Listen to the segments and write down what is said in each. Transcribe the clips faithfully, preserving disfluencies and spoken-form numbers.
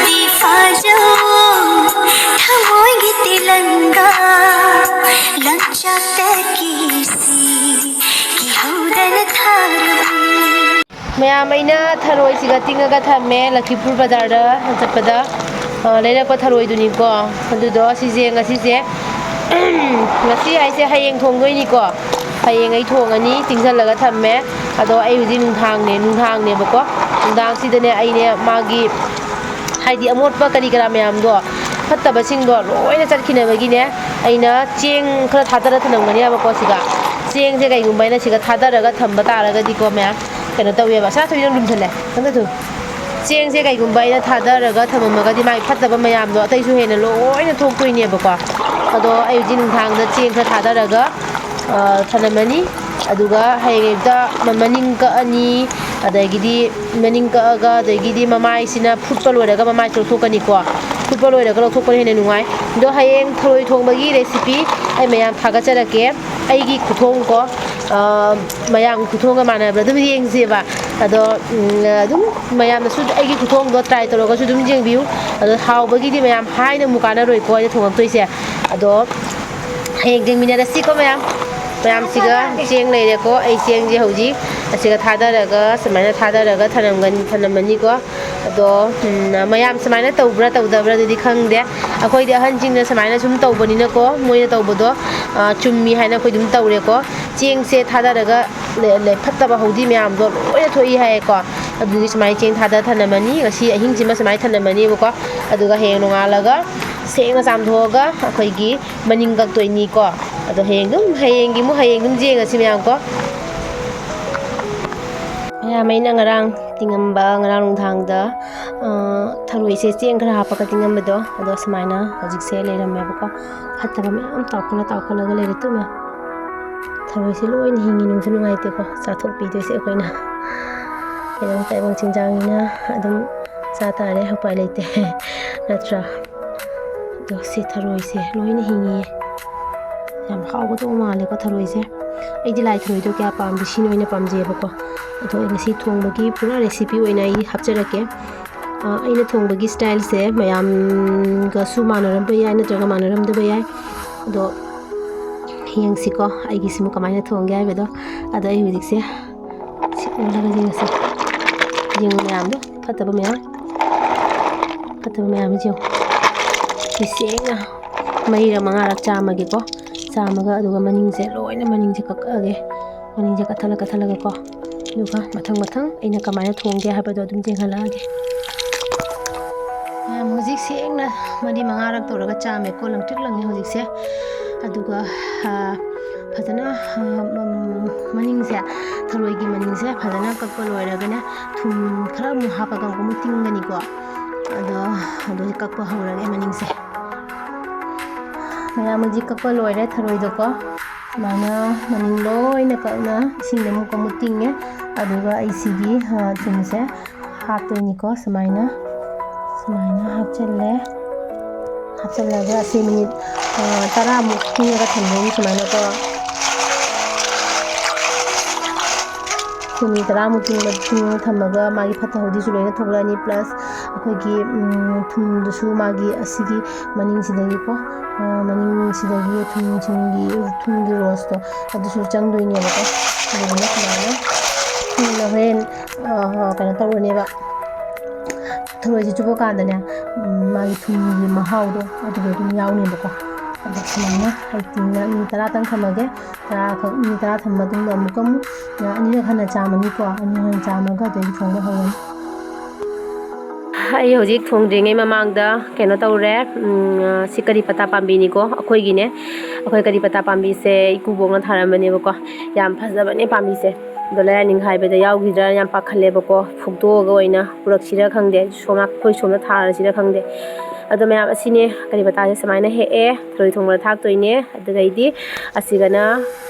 ꯐꯥꯖꯧ ꯊꯃꯣꯏꯒꯤ ꯇꯤꯂꯪꯒꯥ ꯂꯝꯆꯠꯇꯒꯤ ꯁꯤ ꯀꯤꯍꯧꯗꯅ ꯊꯥꯔꯕꯅꯤ꯫ ꯃꯌꯥꯝ, ꯑꯩꯅ ꯊꯔꯣꯏꯁꯤꯒ ꯇꯤꯡꯉꯒ ꯊꯝꯃꯦ, ꯂꯈꯤꯄꯨꯔ ꯕꯖꯥꯔꯗ ꯆꯠꯄꯗ, ꯑ, ꯂꯩꯔꯛꯄ ꯊꯔꯣꯏꯗꯨꯅꯤꯀꯣ꯫ ꯑꯗꯨꯗꯣ ꯁꯤꯁꯦ ꯉꯁꯤꯁꯦ, ꯉꯁꯤ ꯍꯥꯏꯁꯦ ꯍꯌꯦꯡ ꯊꯣꯡꯗꯣꯏꯅꯤꯀꯣ꯫ ꯍꯌꯦꯡ ꯑꯩ ꯊꯣꯡꯉꯅꯤ, ꯇꯤꯡꯁꯜꯂꯒ ꯊꯝꯃꯦ꯫ ꯑꯗꯣ ꯑꯩ ꯍꯧꯖꯤꯛ ꯅꯨꯡꯗꯥꯡꯅꯦ, ꯅꯨꯡꯗꯥꯡꯅꯦꯕꯀꯣ꯫ ꯅꯨꯡꯗꯥꯡꯁꯤꯗꯅꯦ ꯑꯩꯅꯦ ꯃꯥꯒꯤ, ꯍꯥꯏꯗꯤ ꯑꯃꯣꯠꯄ ꯀꯔꯤ ꯀꯔꯥ ꯃꯌꯥꯝꯗꯣ, ꯐꯠꯇꯕꯁꯤꯡꯗꯣ ꯂꯣꯏꯅ ꯆꯠꯈꯤꯅꯕꯒꯤꯅꯦ, ꯑꯩꯅ ꯆꯦꯡ ꯈꯔ ꯊꯥꯗꯔ ꯊꯝꯂꯝꯒꯅꯦꯕꯀꯣ ꯁꯤꯒ꯫ ꯆꯦꯡꯁꯦ ꯀꯩꯒꯨꯝꯕ ꯑꯩꯅ ꯁꯤꯒ ꯊꯥꯗꯔꯒ ꯊꯝꯕ ꯇꯥꯔꯒꯗꯤꯀꯣ ꯃꯌꯥꯝ, ꯀꯩꯅꯣ ꯇꯧꯋꯦꯕ꯫ ꯁꯅꯥꯊꯣꯏꯕꯤ, ꯅꯪ ꯂꯨꯝꯁꯜꯂꯦ꯫ ꯅꯪꯅ ꯊꯨ-, ꯆꯦꯡꯁꯦ ꯀꯩꯒꯨꯝꯕ ꯑꯩꯅ ꯊꯥꯗꯔꯒ ꯊꯝꯃꯝꯃꯒꯗꯤ ꯃꯥꯒꯤ ꯐꯠꯇꯕ ꯃꯌꯥꯝꯗꯣ ꯑꯇꯩꯁꯨ ꯍꯦꯟꯅ ꯂꯣꯏꯅ ꯊꯣꯛꯇꯣꯏꯅꯦꯕꯀꯣ꯫ ꯑꯗꯣ ꯑꯩ ꯍꯧꯖꯤꯛ ꯅꯨꯡꯗꯥꯡꯗ ꯆꯦꯡ ꯈꯔ ꯊꯥꯗꯔꯒ, ꯑ, ꯊꯅꯝꯃꯅꯤ꯫ ꯑꯗꯨꯒ ꯍꯌꯦꯡ ꯑꯌꯨꯛꯇ ꯃ-, ꯃꯅꯤꯡ ꯀꯛꯑꯅꯤ, ꯑꯗꯒꯤꯗꯤ ꯃꯅꯤꯡ ꯀꯛꯑꯒ, ꯑꯗꯒꯤꯗꯤ ꯃꯃꯥꯏꯁꯤꯅ ꯐꯨꯠꯄ ꯂꯣꯏꯔꯒ ꯃꯃꯥꯏꯁꯤ ꯂꯧꯊꯣꯛꯀꯅꯤꯀꯣ꯫ ꯐꯨꯠꯄ ꯂꯣꯏꯔꯒ ꯂꯧꯊꯣꯛꯄꯅ ꯍꯦꯟꯅ ꯅꯨꯡꯉꯥꯏ꯫ ꯑꯗꯣ ꯍꯌꯦꯡ ꯊꯔꯣꯏ ꯊꯣꯡꯕꯒꯤ recipe ꯑꯩ ꯃꯌꯥꯝ ꯊꯥꯒꯠꯆꯔꯛꯀꯦ꯫ ꯑꯩꯒꯤ ꯈꯨꯊꯣꯡ ꯀꯣ, ꯑ, ꯃꯌꯥꯝꯒꯤ ꯈꯨꯊꯣꯡꯒ ꯃꯥꯟꯅꯕ꯭ꯔꯥ ꯑꯗꯨꯝ ꯌꯦꯡꯁꯦꯕ꯫ ꯑꯗꯣ, ꯎꯝ, ꯑꯗꯨꯝ ꯃꯌꯥꯝꯅꯁꯨ ꯑꯩꯒꯤ ꯈꯨꯊꯣꯡꯗꯣ try ꯇꯧꯔꯒꯁꯨ ꯑꯗꯨꯝ ꯌꯦꯡꯕꯤꯌꯨ꯫ ꯑꯗꯣ ꯍꯥꯎꯕꯒꯤꯗꯤ ꯃꯌꯥꯝ ꯍꯥꯏꯅ ꯑꯃꯨꯛ ꯀꯥꯟꯅꯔꯣꯏꯀꯣ ꯑꯩꯅ ꯊꯣꯡꯉꯛꯇꯣꯏꯁꯦ꯫ ꯑꯗꯣ ꯍꯌꯦꯡ ꯌꯦꯡꯃꯤꯟꯅꯔꯁꯤꯀꯣ ꯃꯌꯥꯝ꯫ ꯃꯌꯥꯝꯁꯤꯒ ꯆꯦꯡ ꯂꯩꯔꯦꯀꯣ꯫ ꯑꯩ ꯆꯦꯡꯁꯦ ꯍꯧꯖꯤꯛ ꯑꯁꯤꯒ ꯊꯥꯗꯔꯒ, ꯁꯨꯃꯥꯏꯅ ꯊꯥꯗꯔꯒ ꯊꯅꯝꯒꯅꯤ-, ꯊꯅꯝꯃꯅꯤꯀꯣ꯫ ꯑꯗꯣ, ꯎꯝ, ꯃꯌꯥꯝ ꯁꯨꯃꯥꯏꯅ ꯇꯧꯕ꯭ꯔꯥ ꯇꯧꯗꯕ꯭ꯔꯥ ꯑꯗꯨꯗꯤ ꯈꯪꯗꯦ꯫ ꯑꯩꯈꯣꯏꯗꯤ ꯑꯍꯟꯁꯤꯡꯅ ꯁꯨꯃꯥꯏꯅ ꯁꯨꯝ ꯇꯧꯕꯅꯤꯅꯀꯣ, ꯃꯣꯏꯅ ꯇꯧꯕꯗꯣ, ꯑ, ꯆꯨꯝꯃꯤ ꯍꯥꯏꯅ ꯑꯩꯈꯣꯏ ꯑꯗꯨꯝ ꯇꯧꯔꯦꯀꯣ꯫ ꯆꯦꯡꯁꯦ ꯊꯥꯗꯔꯒ ꯂꯩ-, ꯂꯩ-, ꯐꯠꯇꯕ ꯍꯧꯗꯤ ꯃꯌꯥꯝꯗꯣ ꯂꯣꯏꯅ ꯊꯣꯛꯏ ꯍꯥꯏꯌꯦꯀꯣ꯫ ꯑꯗꯨꯒꯤ ꯁꯨꯃꯥꯏꯅ ꯆꯦꯡ ꯊꯥꯗ ꯊꯅꯝꯃꯅꯤ꯫ ꯉꯁꯤ ꯑꯍꯤꯡꯁꯤꯃ ꯁꯨꯃꯥꯏꯅ ꯊꯅꯝꯃꯅꯦꯕꯀꯣ꯫ ꯑꯗꯨꯒ ꯍꯌꯦꯡ ꯅꯣꯡꯉꯥꯜꯂꯒ ꯁꯦꯡꯅ ꯆꯥꯝꯊꯣꯛꯑꯒ ꯑꯩꯈꯣꯏꯒꯤ ꯃꯅꯤꯡ ꯀꯛꯇꯣꯏꯅꯤꯀꯣ꯫ ꯑꯗꯣ ꯍꯌꯦꯡ ꯑꯗꯨꯝ, ꯍꯌꯦꯡꯒꯤ ꯑꯃꯨꯛ ꯍꯌꯦꯡ ꯑꯗꯨꯝ ꯌꯦꯡꯉꯁꯤ ꯃꯌꯥꯝ ꯀꯣ꯫ ꯃꯌꯥꯝ, ꯑꯩꯅ ꯉꯔꯥꯡ ꯇꯤꯡꯉꯝꯕ, ꯉꯔꯥꯡ ꯅꯨꯡꯗꯥꯡꯗ, ꯑ, ꯊꯔꯣꯏꯁꯦ ꯆꯦꯡ ꯈꯔ ꯍꯥꯞꯄꯒ ꯇꯤꯡꯉꯝꯕꯗꯣ, ꯑꯗꯣ ꯁꯨꯃꯥꯏꯅ ꯍꯧꯖꯤꯛꯁꯦ ꯂꯩꯔꯝꯃꯦꯕꯀꯣ꯫ ꯐꯠꯇꯕ ꯃꯌꯥꯝ ꯇꯥꯎꯈꯠꯂ ꯇꯥꯎꯈꯠꯂꯒ ꯂꯩꯔꯦ ꯇꯨꯃꯦ꯫ ꯊꯔꯣꯏꯁꯦ ꯂꯣꯏꯅ ꯍꯤꯡꯉꯤ, ꯅꯨꯡꯁꯨ ꯅꯨꯡꯉꯥꯏꯇꯦꯀꯣ ꯆꯥꯊꯣꯛꯄꯤꯗꯣꯏꯁꯦ ꯑꯩꯈꯣꯏꯅ꯫ ꯀꯩꯅꯣ, ꯇꯥꯏꯕꯪ ꯆꯤꯟꯖꯥꯛꯅꯤꯅ ꯑꯗꯨꯝ ꯆꯥ ꯇꯥꯔꯦ, ꯎꯄꯥꯏ ꯂꯩꯇꯦ꯫ ꯅꯠꯇ꯭ꯔꯥ? ꯑꯗꯣ ꯁꯤ ꯊꯔꯣꯏꯁꯦ ꯂꯣꯏꯅ ꯍꯤꯡꯉꯤꯌꯦ꯫ ꯌꯥꯝ ꯍꯥꯎꯒꯗꯧꯕ ꯃꯥꯜꯂꯦꯀꯣ ꯊꯔꯣꯏꯁꯦ꯫ ꯑꯩꯗꯤ ꯂꯥꯏ ꯊꯔꯣꯏꯗꯣ ꯀꯌꯥ ꯄꯥꯝꯗꯦ, ꯁꯤꯅ ꯑꯣꯏꯅ ꯄꯥꯝꯖꯩꯌꯦꯕꯀꯣ꯫ ꯑꯗꯣ ꯑꯩ ꯉꯁꯤ ꯊꯣꯡꯕꯒꯤ ꯄꯨꯔꯥ recipe ꯑꯣꯏꯅ ꯑꯩ ꯍꯥꯞꯆꯔꯛꯀꯦ꯫ ꯑ, ꯑꯩꯅ ꯊꯣꯡꯕꯒꯤ ꯁ꯭ꯇꯥꯏꯜꯁꯦ ꯃꯌꯥꯝꯒꯁꯨ ꯃꯥꯟꯅꯔꯝꯕ ꯌꯥꯏ, ꯅꯠꯇ꯭ꯔꯒ ꯃꯥꯟꯅꯔꯝꯗꯕ ꯌꯥꯏ꯫ ꯑꯗꯣ ꯌꯦꯡꯁꯤꯀꯣ, ꯑꯩꯒꯤꯁꯤꯃ ꯀꯃꯥꯏꯅ ꯊꯣꯡꯒꯦ ꯍꯥꯏꯕꯗꯣ꯫ ꯑꯗꯣ ꯑꯩ ꯍꯧꯖꯤꯛꯁꯦ ꯁꯤ ꯑꯣꯜꯂꯒ ꯌꯦꯡꯉꯁꯤ꯫ ꯌꯦꯡꯉꯨ ꯃꯌꯥꯝꯗꯣ, ꯐꯠꯇꯕ ꯃꯌꯥꯝ, ꯐꯠꯇꯕ ꯃꯌꯥꯝꯁꯦ ꯌꯦꯡꯉꯨ꯫ ꯁꯤ ꯁꯦꯡꯅ ꯃꯔꯤꯔꯛ ꯃꯉꯥꯔꯛ ꯆꯥꯝꯃꯒꯦꯀꯣ꯫ ꯆꯥꯝꯃꯒ ꯑꯗꯨꯒ ꯃꯅꯤꯡꯁꯦ ꯂꯣꯏꯅ, ꯃꯅꯤꯡꯁꯦ ꯀꯛꯑꯒꯦ꯫ ꯃꯅꯤꯡꯁꯦ ꯀꯠꯊꯠꯂ ꯀꯠꯊꯠꯂꯒꯀꯣ꯫ ꯑꯗꯨꯒ ꯃꯊꯪ ꯃꯊꯪ ꯑꯩꯅ ꯀꯃꯥꯏꯅ ꯊꯣꯡꯒꯦ ꯍꯥꯏꯕꯗꯣ ꯑꯗꯨꯝ ꯌꯦꯡꯍꯜꯂꯛꯑꯒꯦ꯫ ꯃꯌꯥꯝ, ꯍꯧꯖꯤꯛ ꯁꯦꯡꯅ ꯃꯔꯤ ꯃꯉꯥꯔꯛ ꯇꯧꯔꯒ ꯆꯥꯝꯃꯦꯀꯣ, ꯂꯪꯇ꯭ꯔꯤꯛ ꯂꯪꯉꯦ ꯍꯧꯖꯤꯛꯁꯦ꯫ ꯑꯗꯨꯒ, ꯑ, ꯐꯖꯅ, ꯑ, ꯎꯝ, ꯃꯅꯤꯡꯁꯦ, ꯊꯔꯣꯏꯒꯤ ꯃꯅꯤꯡꯁꯦ ꯐꯖꯅ ꯀꯛꯄ ꯂꯣꯏꯔꯒꯅꯦ, ꯊꯨꯝ ꯈꯔ ꯑꯃꯨꯛ ꯍꯥꯞꯄꯒ ꯑꯃꯨꯛ ꯇꯤꯡꯒꯅꯤꯀꯣ꯫ ꯑꯗꯣ, ꯑꯗꯨ ꯀꯛꯄ ꯍꯧꯔꯒꯦ ꯃꯅꯤꯡꯁꯦ꯫ ꯃꯌꯥꯝ, ꯍꯧꯖꯤꯛ ꯀꯛꯄ ꯂꯣꯏꯔꯦ ꯊꯔꯣꯏꯗꯣꯀꯣ꯫ ꯁꯨꯃꯥꯏꯅ ꯃꯅꯤꯡ ꯂꯣꯏꯅ ꯀꯛꯅ ꯏꯁꯤꯡꯗ ꯑꯃꯨꯛ ꯑꯃꯨꯛ ꯇꯤꯡꯉꯦ꯫ ꯑꯗꯨꯒ ꯑꯩ ꯁꯤꯒꯤ, ꯑ, ꯊꯨꯝꯁꯦ ꯍꯥꯞꯇꯣꯏꯅꯤꯀꯣ꯫ ꯁꯨꯃꯥꯏꯅ, ꯁꯨꯃꯥꯏꯅ ꯍꯥꯞꯆꯜꯂꯦ꯫ ꯍꯥꯞꯆꯜꯂꯒ ꯑꯁꯤ ꯃꯤꯅꯤꯠ, ꯑ, ꯇꯔꯥꯃꯨꯛ ꯇꯤꯡꯉꯒ ꯊꯝꯗꯣꯏꯅꯤ ꯁꯨꯃꯥꯏꯅꯀꯣ꯫ ꯃꯤꯅꯤꯠ ꯇꯔꯥꯃꯨꯛ ꯇꯤꯡꯉ-, ꯇꯤꯡꯉꯒ ꯊꯝꯃꯒ ꯃꯥꯒꯤ ꯐꯠꯇ ꯍꯥꯎꯗꯤꯁꯨ ꯂꯣꯏꯅ ꯊꯣꯛꯂꯛꯑꯅꯤ꯫ Plus ꯑꯩꯈꯣꯏꯒꯤ, ꯎꯝ, ꯊꯨꯝꯗꯨꯁꯨ ꯃꯥꯒꯤ ꯑꯁꯤꯒꯤ ꯃꯅꯤꯡꯁꯤꯗꯒꯤꯀꯣ, ꯑ, ꯃꯅꯤꯡꯁꯤꯗꯒꯤ ꯊꯨꯝꯁꯤꯡꯒꯤ, ꯊꯨꯝꯒꯤ ꯔꯣꯁꯇꯣ ꯑꯗꯨꯁꯨ ꯆꯪꯗꯣꯏꯅꯦꯕꯀꯣ꯫ ꯑꯗꯨꯗꯨꯅ ꯁꯨꯃꯥꯏꯅ ꯊꯨꯝꯅ ꯍꯣꯔꯦꯟ, ꯑ, ꯀꯩꯅꯣ ꯇꯧꯔꯅꯦꯕ꯫ ꯊꯔꯣꯏꯁꯦ ꯆꯨꯞꯄ ꯀꯥꯟꯗꯅꯦ, ꯎꯝ, ꯃꯥꯒꯤ ꯊꯨꯝꯒꯤ ꯃꯍꯥꯎꯗꯣ ꯑꯗꯨꯗꯣ ꯑꯗꯨꯝ ꯌꯥꯎꯅꯦꯕꯀꯣ꯫ ꯑꯗꯣ ꯁꯨꯃꯥꯏꯅ ꯑꯩ ꯇꯤꯡꯅ ꯃꯤꯅꯤꯠ ꯇꯔꯥꯇꯪ ꯊꯝꯃꯒꯦ꯫ ꯇꯔꯥꯈꯛ, ꯃꯤꯅꯤꯠ ꯇꯔꯥ ꯊꯝꯃ ꯃꯇꯨꯡꯗ ꯑꯃꯨꯛꯀ ꯑꯃꯨꯛ, ꯑ, ꯑꯅꯤꯔꯛ ꯍꯟꯅ ꯆꯥꯝꯃꯅꯤꯀꯣ꯫ ꯑꯅꯤꯔꯛ ꯍꯟꯅ ꯆꯥꯝꯃꯒ ꯑꯗꯩꯗꯤ ꯊꯣꯡꯕ ꯍꯧꯔꯅꯤ꯫ ꯑꯩ ꯍꯧꯖꯤꯛ ꯊꯣꯡꯗ꯭ꯔꯤꯉꯩ ꯃꯃꯥꯡꯗ ꯀꯩꯅꯣ ꯇꯧꯔꯦ, ꯎꯝ, ꯁꯤ ꯀꯔꯤ ꯄꯇꯥ ꯄꯥꯝꯕꯤꯅꯤꯀꯣ, ꯑꯩꯈꯣꯏꯒꯤꯅꯦ꯫ ꯑꯩꯈꯣꯏ ꯀꯔꯤ ꯄꯇꯥ ꯄꯥꯝꯕꯤꯁꯦ ꯏꯀꯨꯕꯣꯛꯅ ꯊꯥꯔꯝꯕꯅꯦꯕꯀꯣ꯫ ꯌꯥꯝ ꯐꯖꯕꯅꯦ ꯄꯥꯝꯕꯤꯁꯦ꯫ ꯑꯗꯣ ꯂꯥꯏꯔꯥꯏꯅꯤꯡ ꯍꯥꯏꯕꯗ ꯌꯥꯎꯈꯤꯗ꯭ꯔꯥ ꯌꯥꯝ ꯄꯥꯈꯠꯂꯦꯕꯀꯣ꯫ ꯐꯨꯛꯇꯣꯛꯑꯒ ꯑꯣꯏꯅ ꯄꯨꯔꯛꯁꯤꯔꯥ ꯈꯪꯗꯦ, ꯁꯣꯝ ꯅꯥ-, ꯑꯩꯈꯣꯏ ꯁꯣꯝꯗ ꯊꯥꯔꯁꯤꯔꯥ ꯈꯪꯗꯦ꯫ ꯑꯗꯣ ꯃꯌꯥꯝ, ꯑꯁꯤꯅꯦ ꯀꯔꯤ ꯄꯇꯥꯁꯦ ꯁꯨꯃꯥꯏꯅ ꯍꯦꯛꯑꯦ, ꯊꯔꯣꯏ ꯊꯣꯡꯕꯗ ꯊꯥꯛꯇꯣꯏꯅꯦ꯫ ꯑꯗꯨꯗꯩꯗꯤ ꯑꯁꯤꯒꯅ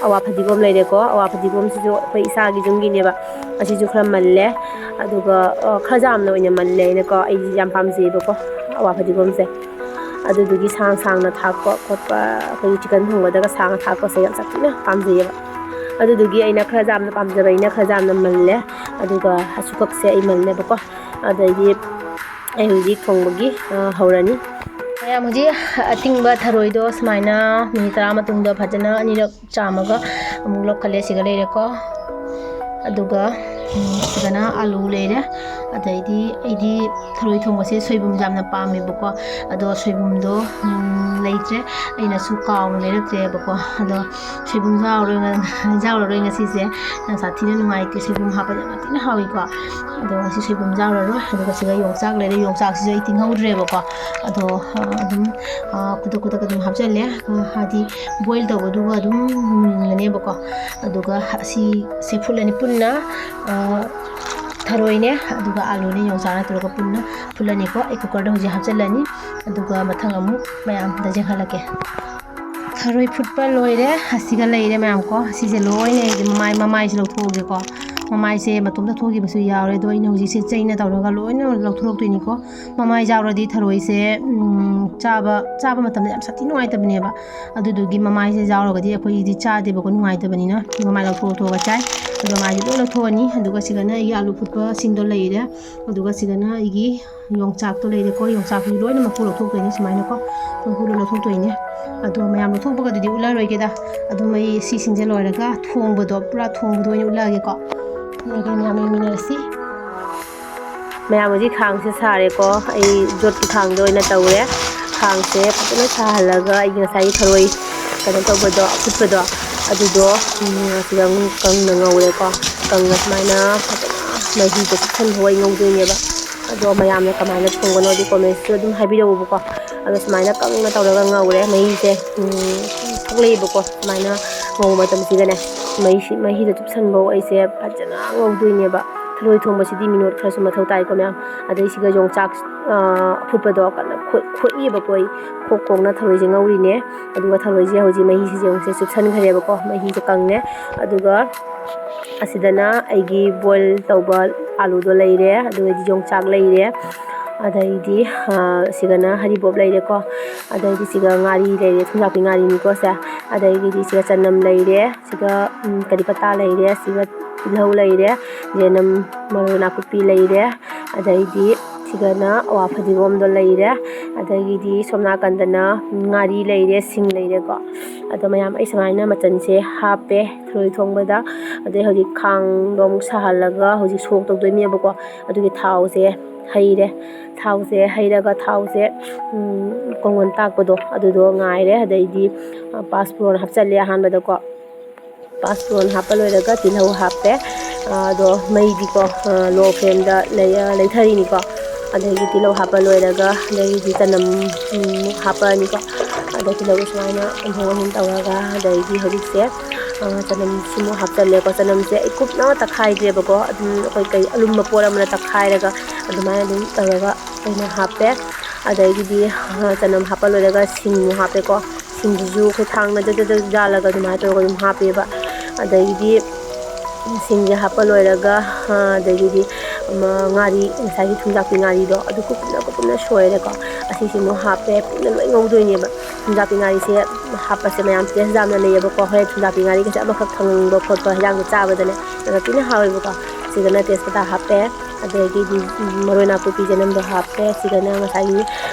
ꯑꯋꯥ ꯐꯗꯤꯒꯣꯝ ꯂꯩꯔꯦꯀꯣ꯫ ꯑꯋꯥ ꯐꯗꯤꯒꯣꯝꯁꯤꯁꯨ ꯑꯩꯈꯣꯏ ꯏꯁꯥꯒꯤ ꯌꯨꯝꯒꯤꯅꯦꯕ꯫ ꯑꯁꯤꯁꯨ ꯈꯔ ꯃꯜꯂꯦ, ꯑꯗꯨꯒ, ꯑ, ꯈꯔ ꯌꯥꯝꯅ ꯑꯣꯏꯅ ꯃꯜꯂꯦ ꯑꯩꯅꯀꯣ꯫ ꯑꯩ ꯌꯥꯝ ꯄꯥꯝꯖꯩꯌꯦꯕꯀꯣ ꯑꯋꯥ ꯐꯗꯤꯒꯣꯝꯁꯦ꯫ ꯑꯗꯨꯗꯨꯒꯤ ꯁꯥꯡ ꯁꯥꯡꯅ ꯊꯥꯛꯄ ꯈꯣꯠꯄ, ꯑꯩꯈꯣꯏꯒꯤ ꯆꯤꯛꯀꯟ ꯊꯣꯡꯕꯗꯒ ꯁꯥꯡꯅ ꯊꯥꯛꯄꯁꯦ ꯌꯥꯝ ꯁꯥꯊꯤꯅ ꯄꯥꯝꯖꯩꯌꯦꯕ꯫ ꯑꯗꯨꯗꯨꯒꯤ ꯑꯩꯅ ꯈꯔ ꯌꯥꯝꯅ ꯄꯥꯝꯖꯕꯅꯤꯅ ꯈꯔ ꯌꯥꯝꯅ ꯃꯜꯂꯦ, ꯑꯗꯨꯒ ꯑꯁꯨꯀꯛꯁꯦ ꯑꯩ ꯃꯜꯂꯦꯕꯀꯣ꯫ ꯑꯗꯩꯗꯤ ꯑꯩ ꯍꯧꯖꯤꯛ ꯊꯣꯡꯕꯒꯤ, ꯑ, ꯍꯧꯔꯅꯤ꯫ ꯃꯌꯥꯝ, ꯍꯧꯖꯤꯛ ꯑꯇꯤꯡꯕ ꯊꯔꯣꯏꯗꯣ ꯁꯨꯃꯥꯏꯅ ꯃꯤꯅꯤꯠ ꯇꯔꯥ ꯃꯇꯨꯡꯗ ꯐꯖꯅ ꯑꯅꯤꯔꯛ ꯆꯥꯝꯃꯒ ꯑꯃꯨꯛ ꯂꯧꯈꯠꯂꯦ꯫ ꯁꯤꯒ ꯂꯩꯔꯦꯀꯣ꯫ ꯑꯗꯨꯒ, ꯎꯝ, ꯁꯤꯗꯅ ꯑꯥꯂꯨ ꯂꯩꯔꯦ꯫ ꯑꯗꯩꯗꯤ ꯑꯩꯗꯤ ꯊꯔꯣꯏ ꯊꯣꯡꯕꯁꯦ ꯁꯣꯏꯕꯨꯝꯁꯦ ꯌꯥꯝꯅ ꯄꯥꯝꯃꯦꯕꯀꯣ꯫ ꯑꯗꯣ ꯁꯣꯏꯕꯨꯝꯗꯣ, ꯎꯝ, ꯂꯩꯇ꯭ꯔꯦ꯫ ꯑꯩꯅꯁꯨ ꯀꯥꯎꯅ ꯂꯩꯔꯛꯇ꯭ꯔꯦꯕꯀꯣ꯫ ꯑꯗꯣ ꯁꯣꯏꯕꯨꯝ ꯌꯥꯎꯔꯔꯣꯏ ꯉ-, ꯌꯥꯎꯔꯔꯣꯏ ꯉꯁꯤꯁꯦ꯫ ꯌꯥꯝ ꯁꯥꯊꯤꯅ ꯅꯨꯡꯉꯥꯏꯇꯦ꯫ ꯁꯣꯏꯕꯨꯝ ꯍꯥꯞꯄꯗꯤ ꯌꯥꯝ ꯊꯤꯅ ꯍꯥꯎꯏꯀꯣ꯫ ꯑꯗꯣ ꯉꯁꯤ ꯁꯣꯏꯕꯨꯝ ꯌꯥꯎꯔꯔꯣꯏ꯫ ꯑꯗꯨꯒ ꯁꯤꯗ ꯌꯣꯡꯆꯥꯛ ꯂꯩꯔꯦ꯫ ꯌꯣꯡꯆꯥꯛꯁꯤꯁꯨ ꯑꯩ ꯇꯤꯡꯍꯧꯗ꯭ꯔꯦꯕꯀꯣ꯫ ꯑꯗꯣ, ꯑ, ꯑꯗꯨꯝ, ꯑ, ꯈꯨꯗꯛ ꯈꯨꯗꯛ ꯑꯗꯨꯝ ꯍꯥꯞꯆꯜꯂꯦ꯫ ꯑ, ꯍꯥꯏꯗꯤ boil ꯇꯧꯕꯗꯨꯒ ꯑꯗꯨꯝ ꯃꯨꯟꯒꯅꯦꯕꯀꯣ꯫ ꯑꯗꯨꯒ ꯑꯁꯤꯁꯦ ꯐꯨꯠꯂꯅꯤ ꯄꯨꯟꯅ꯫ ꯑ, ꯊꯔꯣꯏꯅꯦ, ꯑꯗꯨꯒ ꯑꯥꯂꯨꯅꯦ, ꯌꯣꯡꯆꯥꯛꯅꯦ ꯇꯧꯔꯒ ꯄꯨꯟꯅ ꯐꯨꯠꯂꯅꯤꯀꯣ꯫ ꯑꯩ cookerꯗ ꯍꯧꯖꯤꯛ ꯍꯥꯞꯆꯤꯜꯂꯅꯤ꯫ ꯑꯗꯨꯒ ꯃꯊꯪ ꯑꯃꯨꯛ ꯃꯌꯥꯝꯗ ꯌꯦꯡꯍꯜꯂꯛꯀꯦ꯫ ꯊꯔꯣꯏ ꯐꯨꯠꯄ ꯂꯣꯏꯔꯦ꯫ ꯑꯁꯤꯒ ꯂꯩꯔꯦ ꯃꯌꯥꯝ ꯀꯣ꯫ ꯑꯁꯤꯁꯦ ꯂꯣꯏꯅ ꯑꯩꯁꯦ ꯃꯃꯥꯏ, ꯃꯃꯥꯏꯁꯦ ꯂꯧꯊꯣꯛꯑꯒꯦꯀꯣ꯫ ꯃꯃꯥꯏꯁꯦ ꯃꯇꯣꯝꯇ ꯊꯣꯛꯈꯤꯕꯁꯨ ꯌꯥꯎꯔꯦ꯫ ꯑꯗꯣ ꯑꯩꯅ ꯍꯧꯖꯤꯛꯁꯦ ꯆꯩꯅ ꯇꯧꯔꯒ ꯂꯣꯏꯅ ꯂꯧꯊꯣꯔꯛꯇꯣꯏꯅꯤꯀꯣ꯫ ꯃꯃꯥꯏ ꯌꯥꯎꯔꯗꯤ ꯊꯔꯣꯏꯁꯦ, ꯎꯝ, ꯆꯥꯕ, ꯆꯥꯕ ꯃꯇꯝꯗ ꯌꯥꯝ ꯁꯥꯊꯤ ꯅꯨꯡꯉꯥꯏꯇꯕꯅꯦꯕ꯫ ꯑꯗꯨꯗꯨꯒꯤ ꯃꯃꯥꯏꯁꯦ ꯌꯥꯎꯔꯒꯗꯤ ꯑꯩꯈꯣꯏꯗꯤ ꯆꯥꯗꯦꯕꯀꯣ, ꯅꯨꯡꯉꯥꯏꯇꯕꯅꯤꯅ꯫ ꯃꯃꯥꯏ ꯂꯧꯊꯣꯛ ꯂꯧꯊꯣꯛꯑꯒ ꯆꯥꯏ꯫ ꯑꯗꯣ ꯃꯃꯥꯏꯁꯦ ꯂꯣꯏ ꯂꯧꯊꯣꯛꯑꯅꯤ꯫ ꯑꯗꯨꯒ ꯁꯤꯗꯅ ꯑꯩꯒꯤ ꯑꯥꯂꯨ ꯐꯨꯠꯄꯁꯤꯡꯗꯣ ꯂꯩꯔꯦ꯫ ꯑꯗꯨꯒ ꯁꯤꯗꯅ ꯑꯩꯒꯤ ꯌꯣꯡꯆꯥꯛꯇꯣ ꯂꯩꯔꯦꯀꯣ꯫ ꯌꯣꯡꯆꯥꯛꯁꯤ ꯂꯣꯏꯅ ꯃꯀꯨ ꯂꯧꯊꯣꯛꯇꯣꯏꯅꯦ ꯁꯨꯃꯥꯏꯅꯀꯣ꯫ ꯃꯀꯨ ꯂꯣꯏ ꯂꯧꯊꯣꯛꯇꯣꯏꯅꯦ꯫ ꯑꯗꯣ ꯃꯌꯥꯝ ꯂꯧꯊꯣꯛꯄꯒꯗꯨꯗꯤ ꯎꯠꯂꯔꯣꯏꯒꯦꯗ꯫ ꯑꯗꯨꯝ ꯑꯩ ꯁꯤꯁꯤꯡꯁꯦ ꯂꯣꯏꯔꯒ ꯊꯣꯡꯕꯗꯣ, ꯄꯨꯔꯥ ꯊꯣꯡꯕꯗꯣ ꯑꯣꯏꯅ ꯎꯠꯂꯛꯑꯒꯦꯀꯣ꯫ ꯎꯠꯂꯒꯦ, ꯃꯌꯥꯝ ꯌꯦꯡꯃꯤꯟꯅꯔꯁꯤ꯫ ꯃꯌꯥꯝ ꯍꯧꯖꯤꯛ ꯈꯥꯡꯁꯦ ꯁꯥꯔꯦꯀꯣ꯫ ꯑꯩ ꯌꯣꯠꯀꯤ ꯈꯥꯡꯗ ꯑꯣꯏꯅ ꯇꯧꯔꯦ꯫ ꯈꯥꯡꯁꯦ ꯐꯖꯅ ꯁꯥꯍꯜꯂꯒ ꯑꯩꯒꯤ ꯉꯁꯥꯏꯒꯤ ꯊꯔꯣꯏ ꯀꯩꯅꯣ ꯇꯧꯕꯗꯣ, ꯑꯐꯨꯠꯄꯗꯣ, ꯑꯗꯨꯗꯣ, ꯎꯝ, ꯑꯁꯤꯗ ꯑꯃꯨꯛ ꯀꯪꯅ ꯉꯧꯔꯦꯀꯣ꯫ ꯀꯪꯅ ꯁꯨꯃꯥꯏꯅ ꯐꯖꯅ ꯃꯍꯤꯗꯣ ꯆꯨꯞꯁꯟꯕ ꯑꯣꯏ ꯉꯧꯗꯣꯏꯅꯦꯕ꯫ ꯑꯗꯣ ꯃꯌꯥꯝꯅ ꯀꯃꯥꯏꯅ ꯊꯣꯡꯕꯅꯣꯗꯤ commentꯁꯨ ꯑꯗꯨꯝ ꯍꯥꯏꯕꯤꯔꯛꯎꯕꯀꯣ꯫ ꯑꯗꯣ ꯁꯨꯃꯥꯏꯅ ꯀꯪꯅ ꯇꯧꯔꯒ ꯉꯧꯔꯦ꯫ ꯃꯍꯤꯁꯦ, ꯎꯝ, ꯊꯣꯛꯂꯛꯑꯦꯕꯀꯣ꯫ ꯁꯨꯃꯥꯏꯅ ꯉꯧꯕ ꯃꯇꯝꯁꯤꯗꯅꯦ, ꯃꯍꯤꯁꯤ, ꯃꯍꯤꯗꯣ ꯆꯨꯞꯁꯟꯕ ꯑꯩꯁꯦ ꯐꯖꯅ ꯉꯧꯗꯣꯏꯅꯦꯕ꯫ ꯊꯔꯣꯏ ꯊꯣꯡꯕꯁꯤꯗꯤ ꯃꯤꯅꯣꯠ ꯈꯔꯁꯨ ꯃꯊꯧ ꯇꯥꯏꯀꯣ ꯃꯌꯥꯝ꯫ ꯑꯗꯩ ꯁꯤꯒ ꯌꯣꯡꯆꯥꯛ, ꯑ, ꯑꯐꯨꯠꯄꯗꯣ ꯀꯟꯅ ꯈꯣ-, ꯈꯣꯛꯏꯕꯀꯣ ꯑꯩ꯫ ꯈꯣꯛ ꯈꯣꯛꯅ ꯊꯔꯣꯏꯁꯦ ꯉꯧꯔꯤꯅꯦ꯫ ꯑꯗꯨꯒ ꯊꯔꯣꯏꯁꯦ ꯍꯧꯖꯤꯛ ꯃꯍꯤꯁꯤꯁꯨ ꯌꯦꯡꯉꯨꯁꯦ, ꯆꯨꯞꯁꯟꯈ꯭ꯔꯦꯕꯀꯣ꯫ ꯃꯍꯤꯁꯦ ꯀꯪꯉꯦ꯫ ꯑꯗꯨꯒ ꯑꯁꯤꯗꯅ ꯑꯩꯒꯤ boil ꯇꯧꯕ ꯑꯥꯂꯨꯗꯣ ꯂꯩꯔꯦ, ꯑꯗꯨꯒ ꯌꯣꯡꯆꯥꯛ ꯂꯩꯔꯦ, ꯑꯗꯩꯗꯤ, ꯑ, ꯁꯤꯒꯅ ꯍꯔꯤꯕꯣꯞ ꯂꯩꯔꯦꯀꯣ, ꯑꯗꯩꯗꯤ ꯁꯤꯒ ꯉꯥꯔꯤ ꯂꯩꯔꯦ, ꯊꯨꯝꯌꯥꯛꯄꯤ ꯉꯥꯔꯤꯅꯤꯀꯣ ꯁꯦ, ꯑꯗꯩꯗꯤ ꯁꯤꯒ ꯆꯅꯝ ꯂꯩꯔꯦ, ꯁꯤꯒ, ꯎꯝ, ꯀꯔꯤ ꯄꯇꯥ ꯂꯩꯔꯦ, ꯁꯤꯒ ꯇꯤꯜꯍꯧ ꯂꯩꯔꯦ, ꯌꯦꯅꯝ ꯃꯔꯨ ꯅꯥꯀꯨꯞꯄꯤ ꯂꯩꯔꯦ, ꯑꯗꯩꯗꯤ ꯁꯤꯒꯅ ꯑꯋꯥ ꯐꯗꯤꯒꯣꯝꯗꯣ ꯂꯩꯔꯦ, ꯑꯗꯒꯤꯗꯤ ꯁꯣꯝ ꯅꯥꯀꯟꯗꯅ ꯉꯥꯔꯤ ꯂꯩꯔꯦ, ꯁꯤꯡ ꯂꯩꯔꯦꯀꯣ꯫ ꯑꯗꯣ ꯃꯌꯥꯝ ꯑꯩ ꯁꯨꯃꯥꯏꯅ ꯃꯆꯜꯁꯦ ꯍꯥꯞꯄꯦ ꯊꯔꯣꯏ ꯊꯣꯡꯕꯗ꯫ ꯑꯗꯩ ꯍꯧꯖꯤꯛ ꯈꯥꯡꯗꯣ ꯑꯃꯨꯛ ꯁꯥꯍꯜꯂꯒ ꯍꯧꯖꯤꯛ ꯁꯣꯛ ꯇꯧꯗꯣꯏꯅꯦꯕꯀꯣ꯫ ꯑꯗꯨꯒꯤ ꯊꯥꯎꯁꯦ ꯍꯩꯔꯦ꯫ ꯊꯥꯎꯁꯦ ꯍꯩꯔꯒ ꯊꯥꯎꯁꯦ, ꯎꯝ, ꯀꯣꯡꯒꯣꯟ ꯇꯥꯛꯄꯗꯣ ꯑꯗꯨꯗꯣ ꯉꯥꯏꯔꯦ꯫ ꯑꯗꯩꯗꯤ, ꯑ, ꯄꯥꯁꯄꯣꯔꯟ ꯍꯥꯞꯆꯜꯂꯦ ꯑꯍꯥꯟꯕꯗꯀꯣ꯫ ꯄꯥꯁꯄꯣꯔꯟ ꯍꯥꯞꯄ ꯂꯣꯏꯔꯒ ꯇꯤꯜꯍꯧ ꯍꯥꯞꯄꯦ꯫ ꯑ, ꯑꯗꯣ ꯃꯩꯗꯤꯀꯣ, ꯑ, low flameꯗ ꯂꯩ-, ꯑ, ꯂꯩꯊꯔꯤꯅꯤꯀꯣ꯫ ꯑꯗꯒꯤ ꯇꯤꯜꯍꯧ ꯍꯥꯞꯄ ꯂꯣꯏꯔꯒ ꯑꯗꯒꯤꯗꯤ ꯆꯅꯝ, ꯎꯝ, ꯍꯥꯞꯄꯛꯑꯅꯤꯀꯣ꯫ ꯑꯗ ꯇꯤꯜꯍꯧꯁꯦ ꯁꯨꯃꯥꯏꯅ ꯑꯣꯟꯊꯣꯛ ꯑꯣꯟꯁꯤꯟ ꯇꯧꯔꯒ ꯑꯗꯒꯤ ꯍꯧꯖꯤꯛꯁꯦ, ꯑ, ꯆꯅꯝꯁꯤꯃꯨꯛ ꯍꯥꯞꯆꯜꯂꯦꯀꯣ꯫ ꯆꯅꯝꯁꯦ ꯑꯩ ꯀꯨꯞꯅ ꯇꯛꯈꯥꯏꯗ꯭ꯔꯦꯕꯀꯣ꯫ ꯑꯗꯨꯝ ꯑꯩꯈꯣꯏ ꯀꯩ ꯑꯂꯨꯝꯕ ꯄꯣꯠ ꯑꯃꯅ ꯇꯛꯈꯥꯏꯔꯒ ꯑꯗꯨꯃꯥꯏꯅ ꯑꯗꯨꯝ ꯇꯧꯔꯒ ꯑꯩꯅ ꯍꯥꯞꯄꯦ꯫ ꯑꯗꯒꯤꯗꯤ, ꯑ, ꯆꯅꯝ ꯍꯥꯞꯄ ꯂꯣꯏꯔꯒ ꯁꯤꯡꯃꯨꯛ ꯍꯥꯞꯄꯦꯀꯣ꯫ ꯁꯤꯡꯁꯤꯁꯨ ꯑꯩꯈꯣꯏ ꯊꯥꯡꯅ ꯖꯠ ꯖꯠ ꯖꯠ ꯌꯥꯜꯂꯒ ꯑꯗꯨꯃꯥꯏꯅ ꯇꯧꯔꯒ ꯑꯗꯨꯝ ꯍꯥꯞꯄꯦꯕ꯫ ꯑꯗꯒꯤꯗꯤ ꯁꯤꯡꯁꯦ ꯍꯥꯞꯄ ꯂꯣꯏꯔꯒ, ꯑ, ꯑꯗꯒꯤꯗꯤ, ꯑꯃ, ꯉꯥꯔꯤ, ꯉꯁꯥꯏꯒꯤ ꯊꯨꯝꯖꯥꯛꯄꯤ ꯉꯥꯔꯤꯗꯣ ꯑꯗꯨ ꯀꯨꯞꯅ ꯀꯨꯞꯅ ꯁꯣꯏꯔꯦꯀꯣ꯫ ꯑꯁꯤꯁꯤꯃꯨꯛ ꯍꯥꯞꯄꯦ, ꯀꯨꯞꯅ ꯂꯣꯏ ꯉꯧꯗꯣꯏꯅꯦꯕ꯫ ꯊꯨꯝꯖꯥꯛꯄꯤ ꯉꯥꯔꯤꯁꯦ ꯍꯥꯞꯄꯁꯦ ꯃꯌꯥꯝ taste ꯌꯥꯝꯅ ꯂꯩꯌꯦꯕꯀꯣ꯫ ꯍꯣꯔꯦꯟ ꯊꯨꯝꯖꯥꯛꯄꯤ ꯉꯥꯔꯤꯒꯁꯦ ꯑꯃꯈꯛ ꯐꯪꯕ ꯈꯣꯠꯄ ꯍꯤꯟꯖꯥꯡꯗꯣ ꯆꯥꯕꯗꯅꯦ ꯌꯥꯝꯅ ꯊꯤꯅ ꯍꯥꯎꯋꯦꯕꯀꯣ꯫ ꯁꯤꯗꯅ ꯇꯦꯖꯄꯇꯥ ꯍꯥꯞꯄꯦ, ꯑꯗꯒꯤꯗꯤ ꯃꯔꯣꯏ ꯅꯥꯀꯨꯞꯄꯤ ꯆꯅꯝꯗꯣ ꯍꯥꯞꯄꯦ꯫ ꯁꯤꯗꯅ ꯉꯁꯥꯏꯒꯤ,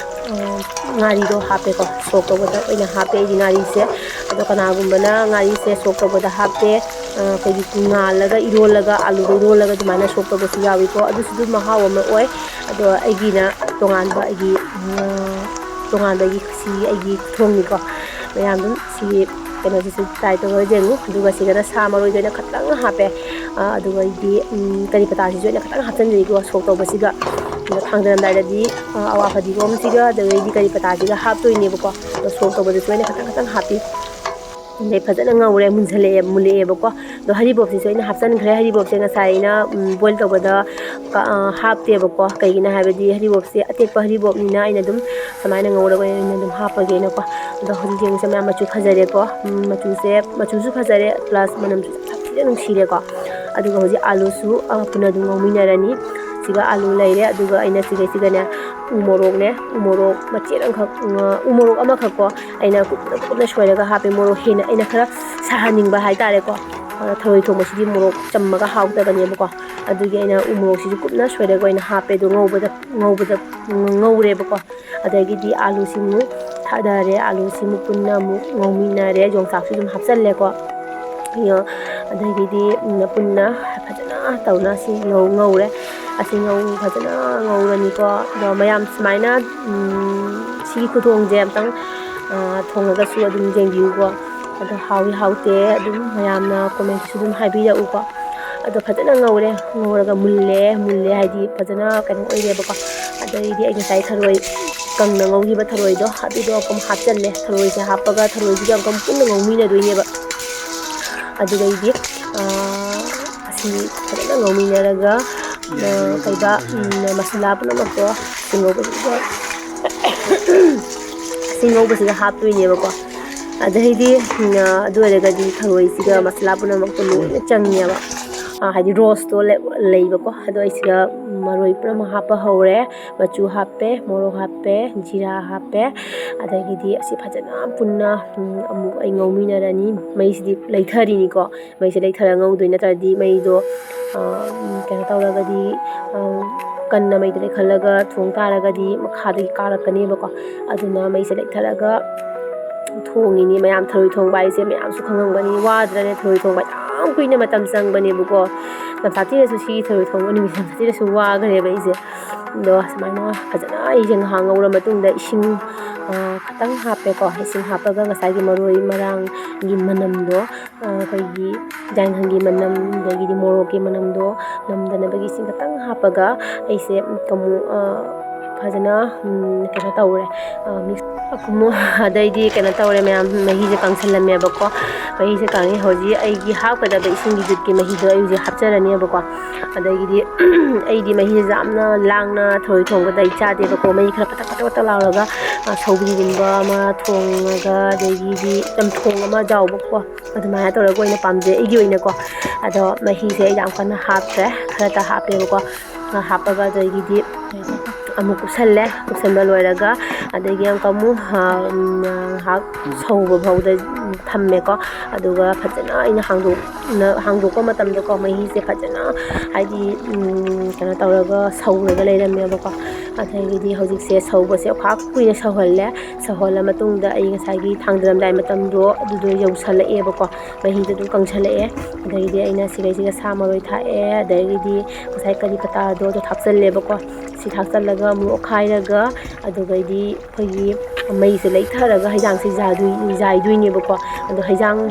ꯑ, ꯉꯥꯔꯤꯗꯣ ꯍꯥꯞꯄꯦꯀꯣ꯫ ꯁꯣꯛ ꯇꯧꯕꯗ ꯑꯣꯏꯅ ꯍꯥꯞꯄꯦ ꯑꯩꯗꯤ ꯉꯥꯔꯤꯁꯦ꯫ ꯑꯗꯣ ꯀꯅꯥꯒꯨꯝꯕꯅ ꯉꯥꯔꯤꯁꯦ ꯁꯣꯛ ꯇꯧꯕꯗ ꯍꯥꯞꯇꯦ, ꯑ, ꯑꯩꯈꯣꯏꯒꯤ ꯉꯥꯜꯂꯒ ꯏꯔꯣꯜꯂꯒ ꯑꯂꯨꯗꯣ ꯏꯔꯣꯜꯂꯒ ꯑꯗꯨꯃꯥꯏꯅ ꯁꯣꯛ ꯇꯧꯕꯁꯨ ꯌꯥꯎꯏꯀꯣ꯫ ꯑꯗꯨꯁꯨ ꯑꯗꯨꯝ ꯃꯍꯥꯎ ꯑꯃ ꯑꯣꯏ꯫ ꯑꯗꯣ ꯑꯩꯒꯤꯅ ꯇꯣꯉꯥꯟꯕ ꯑꯩꯒꯤ, ꯑ, ꯇꯣꯉꯥꯟꯕꯒꯤ ꯁꯤ ꯑꯩꯒꯤ ꯈꯨꯊꯣꯡꯅꯤꯀꯣ꯫ ꯃꯌꯥꯝ ꯑꯗꯨꯝ ꯁꯤꯒꯤ ꯀꯩꯅꯣꯁꯤꯁꯨ try ꯇꯧꯔꯒ ꯌꯦꯡꯉꯨ꯫ ꯑꯗꯨꯒ ꯁꯤꯗꯅ ꯁꯥ ꯃꯔꯣꯏꯗꯣ ꯑꯩꯅ ꯈꯇꯪ ꯍꯥꯞꯄꯦ꯫ ꯑ, ꯑꯗꯨꯒ ꯑꯩꯗꯤ, ꯎꯝ, ꯀꯔꯤ ꯄꯇꯥꯁꯤꯁꯨ ꯑꯩꯅ ꯈꯇꯪ ꯍꯥꯞꯆꯤꯟꯖꯩꯀꯣ ꯁꯣꯛ ꯇꯧꯕꯁꯤꯒ꯫ ꯑꯗꯣ ꯊꯥꯡꯗꯔꯝꯗꯥꯏꯗꯗꯤ, ꯑ, ꯑꯋꯥ ꯐꯗꯤꯒꯣꯝꯁꯤꯒ ꯑꯗꯨꯗꯒꯤꯗꯤ ꯀꯔꯤ ꯄꯇꯥꯁꯤꯒ ꯍꯥꯞꯇꯣꯏꯅꯦꯕꯀꯣ꯫ ꯑꯗꯣ ꯁꯣꯛ ꯇꯧꯕꯗꯁꯨ ꯑꯩꯅ ꯈꯇꯪ ꯈꯇꯪ ꯍꯥꯞꯄꯤ꯫ ꯑꯗꯩ ꯐꯖꯅ ꯉꯧꯔꯦ, ꯃꯨꯟꯁꯜꯂꯛꯑꯦ, ꯃꯨꯜꯂꯛꯑꯦꯕꯀꯣ꯫ ꯑꯗꯣ ꯍꯔꯤꯕꯣꯞꯁꯤꯁꯨ ꯑꯩꯅ ꯍꯥꯞꯆꯤꯟꯈ꯭ꯔꯦ꯫ ꯍꯔꯤꯕꯣꯞꯁꯦ ꯉꯁꯥꯏ ꯑꯩꯅ, ꯎꯝ, boil ꯇꯧꯕꯗ ꯀ-, ꯑ, ꯍꯥꯞꯇꯦꯕꯀꯣ꯫ ꯀꯩꯒꯤꯅꯣ ꯍꯥꯏꯕꯗꯤ ꯍꯔꯤꯕꯣꯞꯁꯦ ꯑꯇꯦꯛꯄ ꯍꯔꯤꯕꯣꯞꯅꯤꯅ ꯑꯩꯅ ꯑꯗꯨꯝ ꯁꯨꯃꯥꯏꯅ ꯉꯧꯔꯒ ꯑꯣꯏꯅ ꯑꯗꯨꯝ ꯍꯥꯞꯄꯒꯦꯅꯀꯣ꯫ ꯑꯗꯣ ꯍꯧꯖꯤꯛ ꯌꯦꯡꯉꯨꯁꯦ ꯃꯌꯥꯝ, ꯃꯆꯨ ꯐꯖꯔꯦꯀꯣ꯫ ꯎꯝ, ꯃꯆꯨꯁꯦ, ꯃꯆꯨꯁꯨ ꯐꯖꯔꯦ, plus ꯃꯅꯝꯁꯨ ꯌꯥꯝ ꯁꯥꯊꯤꯅ ꯅꯨꯡꯁꯤꯔꯦꯀꯣ꯫ ꯑꯗꯨꯒ ꯍꯧꯖꯤꯛ ꯑꯂꯨꯁꯨ, ꯑ, ꯄꯨꯟꯅ ꯑꯗꯨꯝ ꯉꯧꯃꯤꯟꯅꯔꯅꯤ꯫ ꯁꯤꯒ ꯑꯂꯨ ꯂꯩꯔꯦ, ꯑꯗꯨꯒ ꯑꯩꯅ ꯁꯤꯒꯩꯁꯤꯒꯅꯦ ꯎ ꯃꯣꯔꯣꯛꯅꯦ, ꯎ ꯃꯣꯔꯣꯛ ꯃꯆꯦꯠ ꯑꯃꯈꯛ, ꯑ, ꯎ ꯃꯣꯔꯣꯛ ꯑꯃꯈꯛꯀꯣ, ꯑꯩꯅ ꯀꯨꯞꯅ ꯀꯨꯞꯅ ꯁꯣꯏꯔꯒ ꯍꯥꯞꯄꯦ꯫ ꯃꯣꯔꯣꯛ ꯍꯦꯟꯅ ꯑꯩꯅ ꯈꯔ ꯁꯥꯍꯟꯅꯤꯡꯕ ꯍꯥꯏꯇꯥꯔꯦꯀꯣ꯫ ꯑ, ꯊꯔꯣꯏ ꯊꯣꯡꯕꯁꯤꯗꯤ ꯃꯣꯔꯣꯛ ꯆꯝꯃꯒ ꯍꯥꯎꯇꯕꯅꯦꯕꯀꯣ꯫ ꯑꯗꯨꯒꯤ ꯑꯩꯅ ꯎ ꯃꯣꯔꯣꯛꯁꯤꯁꯨ ꯀꯨꯞꯅ ꯁꯣꯏꯔꯒ ꯑꯣꯏꯅ ꯍꯥꯞꯄꯦ꯫ ꯑꯗꯣ ꯉꯧꯕꯗ ꯉꯧꯕꯗ ꯉꯧꯔꯦꯕꯀꯣ꯫ ꯑꯗꯒꯤꯗꯤ ꯑꯥꯂꯨꯁꯤꯃꯨꯛ ꯊꯥꯗꯔꯦ, ꯑꯥꯂꯨꯁꯤꯃꯨꯛ ꯄꯨꯟꯅ ꯑꯃꯨꯛ ꯉꯧꯃꯤꯟꯅꯔꯦ꯫ ꯌꯣꯡꯆꯥꯛꯁꯨ ꯑꯗꯨꯝ ꯍꯥꯞꯆꯜꯂꯦꯀꯣ꯫ ꯑꯗꯒꯤꯗꯤ ꯄꯨꯟꯅ ꯐꯖꯅ ꯇꯧꯅ ꯑꯁꯤ ꯉꯧꯔꯦ꯫ ꯑꯁꯤ ꯉꯧ ꯐꯖꯅ ꯉꯧꯔꯅꯤꯀꯣ꯫ ꯑꯗꯣ ꯃꯌꯥꯝ ꯁꯨꯃꯥꯏꯅ ꯁꯤꯒꯤ ꯈꯨꯊꯣꯡꯁꯦ ꯑꯝꯇꯪ ꯊꯣꯡꯉꯒꯁꯨ ꯑꯗꯨꯝ ꯌꯦꯡꯕꯤꯌꯨꯀꯣ꯫ ꯑꯗꯣ ꯍꯥꯎꯏ ꯍꯥꯎꯇꯦ ꯑꯗꯨꯝ ꯃꯌꯥꯝꯅ ꯀꯣꯃꯦꯟꯇꯁꯨ ꯑꯗꯨꯝ ꯍꯥꯏꯕꯤꯔꯛꯎꯀꯣ꯫ ꯑꯗꯣ ꯐꯖꯅ ꯉꯧꯔꯦ, ꯉꯧꯔꯒ ꯃꯨꯜꯂꯦ꯫ ꯃꯨꯜꯂꯦ ꯍꯥꯏꯗꯤ ꯐꯖꯅ ꯀꯩꯅꯣ ꯑꯣꯏꯔꯦꯕꯀꯣ꯫ ꯑꯗꯩꯗꯤ ꯑꯩ ꯉꯁꯥꯏ ꯊꯔꯣꯏ ꯀꯪꯅ ꯉꯧꯈꯤꯕ ꯊꯔꯣꯏꯗꯣ ꯑꯗꯨꯗꯣ ꯑꯃꯨꯛ ꯍꯥꯞꯆꯜꯂꯦ꯫ ꯊꯔꯣꯏꯁꯦ ꯍꯥꯞꯄꯒ ꯊꯔꯣꯏꯁꯤꯒ ꯑꯃꯨꯛ ꯄꯨꯟꯅ ꯉꯧꯃꯤꯟꯅꯗꯣꯏꯅꯦꯕ꯫ ꯑꯗꯨꯗꯩꯗꯤ ꯑꯁꯤ ꯐꯖꯅ ꯉꯧꯃꯤꯟꯅꯔꯒ ꯀꯩꯕ ꯃꯁꯥꯂꯥ ꯄꯨꯝꯅꯃꯛꯇꯣ ꯁꯤ ꯉꯧꯕꯁꯤꯗ ꯁꯤ ꯉꯧꯕꯁꯤꯗ ꯍꯥꯞꯇꯣꯏꯅꯦꯕꯀꯣ꯫ ꯑꯗꯩꯗꯤ ꯑꯗꯨ ꯑꯣꯏꯔꯒꯗꯤ ꯊꯔꯣꯏꯁꯤꯒ ꯃꯁꯥꯂꯥ ꯄꯨꯝꯅꯃꯛꯇꯣ ꯂꯣꯏꯅ ꯆꯪꯉꯦꯕ꯫ ꯍꯥꯏꯗꯤ ꯔꯣꯁꯇꯣ ꯂꯩꯕꯀꯣ꯫ ꯑꯗꯣ ꯑꯩ ꯁꯤꯗ ꯃꯔꯣꯏ ꯄꯨꯝꯅꯃꯛ ꯍꯥꯞꯄ ꯍꯧꯔꯦ꯫ ꯃꯆꯨ ꯍꯥꯞꯄꯦ, ꯃꯣꯔꯣꯛ ꯍꯥꯞꯄꯦ, ꯖꯤꯔꯥ ꯍꯥꯞꯄꯦ꯫ ꯑꯗꯒꯤꯗꯤ ꯑꯁꯤ ꯐꯖꯅ ꯄꯨꯟꯅ ꯑꯃꯨꯛ ꯑꯩ ꯉꯧꯃꯤꯟꯅꯔꯅꯤ꯫ ꯃꯩꯁꯤꯗꯤ ꯂꯩꯊꯔꯤꯅꯤꯀꯣ꯫ ꯃꯩꯁꯦ ꯂꯩꯊꯔ ꯉꯧꯗꯣꯏ, ꯅꯠꯇ꯭ꯔꯗꯤ ꯃꯩꯗꯣ ꯀꯩꯅꯣ ꯇꯧꯔꯒꯗꯤ ꯀꯟꯅ ꯃꯩꯗ ꯂꯩꯈꯠꯂꯒ ꯊꯣꯡ ꯇꯥꯔꯒꯗꯤ ꯃꯈꯥꯗꯒꯤ ꯀꯥꯔꯛꯀꯅꯦꯕꯀꯣ꯫ ꯑꯗꯨꯅ ꯃꯩꯁꯦ ꯂꯩꯊꯔꯒ ꯊꯣꯡꯉꯤꯅꯤ꯫ ꯃꯌꯥꯝ ꯊꯔꯣꯏ ꯊꯣꯡꯕ ꯍꯥꯏꯁꯦ ꯃꯌꯥꯝꯁꯨ ꯈꯪꯉꯝꯒꯅꯤ, ꯋꯥꯗ꯭ꯔꯅꯦ? ꯊꯔꯣꯏ ꯊꯣꯡꯕ ꯌꯥꯝ ꯀꯨꯏꯅ ꯃꯇꯝ ꯆꯪꯕꯅꯦꯕꯀꯣ꯫ ꯅꯝꯁꯥ ꯊꯤꯔꯁꯨ ꯁꯤꯒꯤ ꯊꯔꯣꯏ ꯊꯣꯡꯕ ꯅꯨꯃꯤꯠ ꯅꯝꯁꯥ ꯊꯤꯔꯁꯨ ꯋꯥꯈ꯭ꯔꯦꯕ ꯑꯩꯁꯦ꯫ ꯑꯗꯣ ꯁꯨꯃꯥꯏꯅ ꯐꯖꯅ ꯑꯩꯁꯦ ꯉꯥꯏꯍꯥꯛ ꯉꯧꯔ ꯃꯇꯨꯡꯗ ꯏꯁꯤꯡ ꯈꯤꯇꯪ ꯍꯥꯞꯄꯦꯀꯣ꯫ ꯏꯁꯤꯡ ꯍꯥꯞꯄꯒ ꯉꯁꯥꯏꯒꯤ ꯃꯔꯣꯏ ꯃꯔꯥꯡꯒꯤ ꯃꯅꯝꯗꯣ ꯑꯩꯈꯣꯏꯒꯤ ꯌꯥꯏꯉꯪꯒꯤ ꯃꯅꯝ, ꯑꯗꯒꯤꯗꯤ ꯃꯣꯔꯣꯛꯀꯤ ꯃꯅꯝꯗꯣ ꯅꯝꯗꯅꯕꯒꯤ ꯏꯁꯤꯡ ꯈꯤꯇꯪ ꯍꯥꯞꯄꯒ ꯑꯩꯁꯦ ꯀꯃꯨ-, ꯐꯖꯅ ꯀꯩꯅꯣ ꯇꯧꯔꯦ꯫ ꯑꯗꯩꯗꯤ ꯀꯩꯅꯣ ꯇꯧꯔꯦ ꯃꯌꯥꯝ, ꯃꯍꯤꯁꯦ ꯀꯪꯁꯜꯂꯝꯃꯦꯕꯀꯣ꯫ ꯃꯍꯤꯁꯦ ꯀꯪꯉꯤ꯫ ꯍꯧꯖꯤꯛ ꯑꯩꯒꯤ ꯍꯥꯞꯀꯗꯕ ꯏꯁꯤꯡꯒꯤ ꯖꯨꯠꯀꯤ ꯃꯍꯤꯗꯣ ꯑꯩ ꯍꯧꯖꯤꯛ ꯍꯥꯞꯆꯔꯅꯦꯕꯀꯣ꯫ ꯑꯗꯒꯤꯗꯤ ꯑꯩꯗꯤ ꯃꯍꯤꯁꯦ ꯌꯥꯝꯅ ꯂꯥꯡꯅ ꯊꯔꯣꯏ ꯊꯣꯡꯕꯗ ꯑꯩ ꯆꯥꯗꯦꯕꯀꯣ꯫ ꯃꯍꯤ ꯈꯔ ꯄꯇꯛ ꯄꯇꯛ ꯄꯇꯛ ꯂꯥꯎꯔꯒ ꯁꯧꯒ꯭ꯔꯤꯒꯨꯝꯕ ꯑꯃ ꯊꯣꯡꯉꯒ, ꯑꯗꯒꯤꯗꯤ ꯆꯝꯊꯣꯡ ꯑꯃ ꯌꯥꯎꯕꯀꯣ꯫ ꯑꯗꯨꯃꯥꯏꯅ ꯇꯧꯔꯒ ꯑꯣꯏꯅ ꯄꯥꯝꯖꯩ ꯑꯩꯒꯤ ꯑꯣꯏꯅꯀꯣ꯫ ꯑꯗꯣ ꯃꯍꯤꯁꯦ ꯑꯩ ꯌꯥꯝ ꯀꯟꯅ ꯍꯥꯞꯇ꯭ꯔꯦ, ꯈꯔꯇ ꯍꯥꯞꯄꯦꯕꯀꯣ꯫ ꯍꯥꯞꯄꯒ ꯑꯗꯒꯤꯗꯤ ꯑꯃꯨꯛ ꯀꯨꯞꯁꯜꯂꯦ꯫ ꯀꯨꯞꯁꯟꯕ ꯂꯣꯏꯔꯒ ꯑꯗꯒꯤ ꯑꯃꯨꯛꯀ ꯑꯃꯨꯛ ꯉꯥꯏꯍꯥꯛ ꯁꯧꯕ ꯐꯥꯎꯗ ꯊꯝꯃꯦꯀꯣ꯫ ꯑꯗꯨꯒ ꯐꯖꯅ ꯑꯩꯅ ꯍꯥꯡꯗꯣꯛ ꯍꯥꯡꯗꯣꯛꯄ ꯃꯇꯝꯗꯀꯣ, ꯃꯍꯤꯁꯦ ꯐꯖꯅ, ꯍꯥꯏꯗꯤ, ꯎꯝ, ꯀꯩꯅꯣ ꯇꯧꯔꯒ ꯁꯧꯔꯒ ꯂꯩꯔꯝꯃꯦꯕꯀꯣ꯫ ꯑꯗꯒꯤꯗꯤ ꯍꯧꯖꯤꯛꯁꯦ ꯁꯧꯕꯁꯦ ꯈꯥꯛ ꯀꯨꯏꯅ ꯁꯧꯍꯜꯂꯦ꯫ ꯁꯧꯍꯜꯂ ꯃꯇꯨꯡꯗ ꯑꯩ ꯉꯁꯥꯏꯒꯤ ꯊꯥꯡꯗꯔꯝꯗꯥꯏ ꯃꯇꯝꯗꯣ ꯑꯗꯨꯗꯣ ꯌꯧꯁꯜꯂꯛꯑꯦꯕꯀꯣ꯫ ꯃꯍꯤꯗꯣ ꯑꯗꯨꯝ ꯀꯪꯁꯜꯂꯛꯑꯦ꯫ ꯑꯗꯒꯤꯗꯤ ꯑꯩꯅ ꯁꯤꯒꯩꯁꯤꯒ ꯁꯥ ꯃꯔꯣꯏ ꯊꯥꯛꯑꯦ, ꯑꯗꯒꯤꯗꯤ ꯉꯁꯥꯏ ꯀꯔꯤ ꯄꯇꯥꯗꯣ ꯑꯗꯨ ꯊꯥꯛꯆꯜꯂꯦꯕꯀꯣ꯫ ꯁꯤ ꯊꯥꯛꯆꯜꯂꯒ ꯑꯃꯨꯛ ꯑꯣꯠꯈꯥꯏꯔꯒ, ꯑꯗꯨꯒꯩꯗꯤ ꯑꯩꯈꯣꯏꯒꯤ ꯃꯩꯁꯦ ꯂꯩꯊꯔꯒ ꯍꯩꯖꯥꯡꯁꯦ ꯌꯥꯏꯗꯣꯏ-, ꯌꯥꯏꯗꯣꯏꯅꯦꯕꯀꯣ꯫ ꯑꯗꯣ ꯍꯩꯖꯥꯡ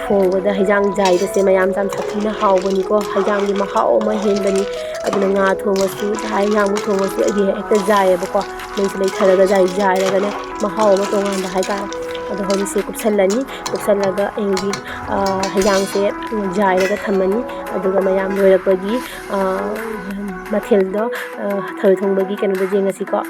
ꯊꯣꯡꯕꯗ ꯍꯩꯖꯥꯡ ꯌꯥꯏꯕꯁꯦ ꯃꯌꯥꯝ ꯌꯥꯝ ꯁꯥꯊꯤꯅ ꯍꯥꯎꯕꯅꯤꯀꯣ꯫ ꯍꯩꯖꯥꯡꯒꯤ ꯃꯍꯥꯎ ꯑꯃ ꯍꯦꯟꯕꯅꯤ꯫ ꯑꯗꯨꯅ ꯉꯥ ꯊꯣꯡꯉꯁꯨ, ꯍꯩꯖꯥꯡꯕꯨ ꯊꯣꯡꯉꯁꯨ ꯑꯩꯗꯤ ꯍꯦꯛꯇ ꯌꯥꯏꯌꯦꯕꯀꯣ꯫ ꯃꯩꯁꯦ ꯂꯩꯊꯔꯒ ꯌꯥꯏ-, ꯌꯥꯏꯔꯒꯅꯦ ꯃꯍꯥꯎ ꯑꯃ ꯇꯣꯉꯥꯟꯕ ꯍꯥꯏꯇꯥꯔꯦ꯫ ꯑꯗꯣ ꯍꯧꯖꯤꯛꯁꯦ ꯀꯨꯞꯁꯜꯂꯅꯤ꯫ ꯀꯨꯞꯁꯜꯂꯒ ꯑꯩ ꯍꯧꯖꯤꯛ, ꯑ, ꯍꯩꯖꯥꯡꯁꯦ ꯌꯥꯏꯔꯒ ꯊꯝꯃꯅꯤ꯫ ꯑꯗꯨꯒ ꯃꯌꯥꯝ ꯂꯣꯏꯔꯛꯄꯒꯤ, ꯑ, ꯃꯊꯦꯜꯗꯣ, ꯑ, ꯊꯔꯣꯏ ꯊꯣꯡꯕꯒꯤ ꯀꯩꯅꯣꯗꯣ ꯌꯦꯡꯉꯁꯤꯀꯣ꯫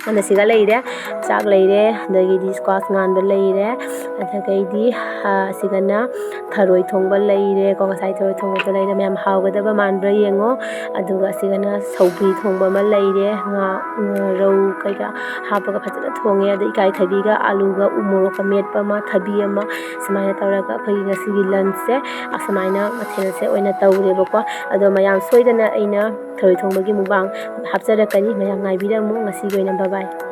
ꯑꯗ ꯁꯤꯒ ꯂꯩꯔꯦ, ꯆꯥꯛ ꯂꯩꯔꯦ, ꯑꯗꯒꯤꯗꯤ squash ꯉꯥꯟꯕ ꯂꯩꯔꯦ, ꯑꯗꯒꯤꯗꯤ, ꯑ, ꯑꯁꯤꯒꯅ ꯊꯔꯣꯏ ꯊꯣꯡꯕ ꯂꯩꯔꯦꯀꯣ, ꯉꯁꯥꯏ ꯊꯔꯣꯏ ꯊꯣꯡꯕꯗꯣ ꯂꯩꯔꯦ꯫ ꯃꯌꯥꯝ ꯍꯥꯎꯒꯗꯕ ꯃꯥꯟꯕ꯭ꯔꯥ ꯌꯦꯡꯉꯣ꯫ ꯑꯗꯨꯒ ꯑꯁꯤꯒꯅ ꯁꯧꯒ꯭ꯔꯤ ꯊꯣꯡꯕ ꯑꯃ ꯂꯩꯔꯦ, ꯉꯥ, ꯉꯥ, ꯔꯧ ꯀꯩꯀꯥ ꯍꯥꯞꯄꯒ ꯐꯖꯅ ꯊꯣꯡꯉꯦ꯫ ꯑꯗ ꯏꯀꯥꯏꯊꯕꯤꯒ ꯑꯂꯨꯒ ꯎ ꯃꯣꯔꯣꯛꯀ ꯃꯦꯠꯄ ꯑꯃ, ꯊꯕꯤ ꯑꯃ, ꯁꯨꯃꯥꯏꯅ ꯇꯧꯔꯒ ꯑꯩꯈꯣꯏꯒꯤ ꯉꯁꯤꯒꯤ lunchꯁꯦ ꯑꯁꯨꯃꯥꯏꯅ ꯃꯊꯦꯜꯁꯦ ꯑꯣꯏꯅ ꯇꯧꯔꯦꯕꯀꯣ꯫ ꯑꯗꯣ ꯃꯌꯥꯝ ꯁꯣꯏꯗꯅ ꯑꯩꯅ ꯊꯔꯣꯏ ꯊꯣꯡꯕꯒꯤ mukbang ꯍꯥꯞꯆꯔꯛꯀꯅꯤ꯫ ꯃꯌꯥꯝ ꯉꯥꯏꯕꯤꯔꯝꯃꯨ꯫ ꯉꯁꯤꯒꯤ ꯑꯣꯏꯅ bye bye꯫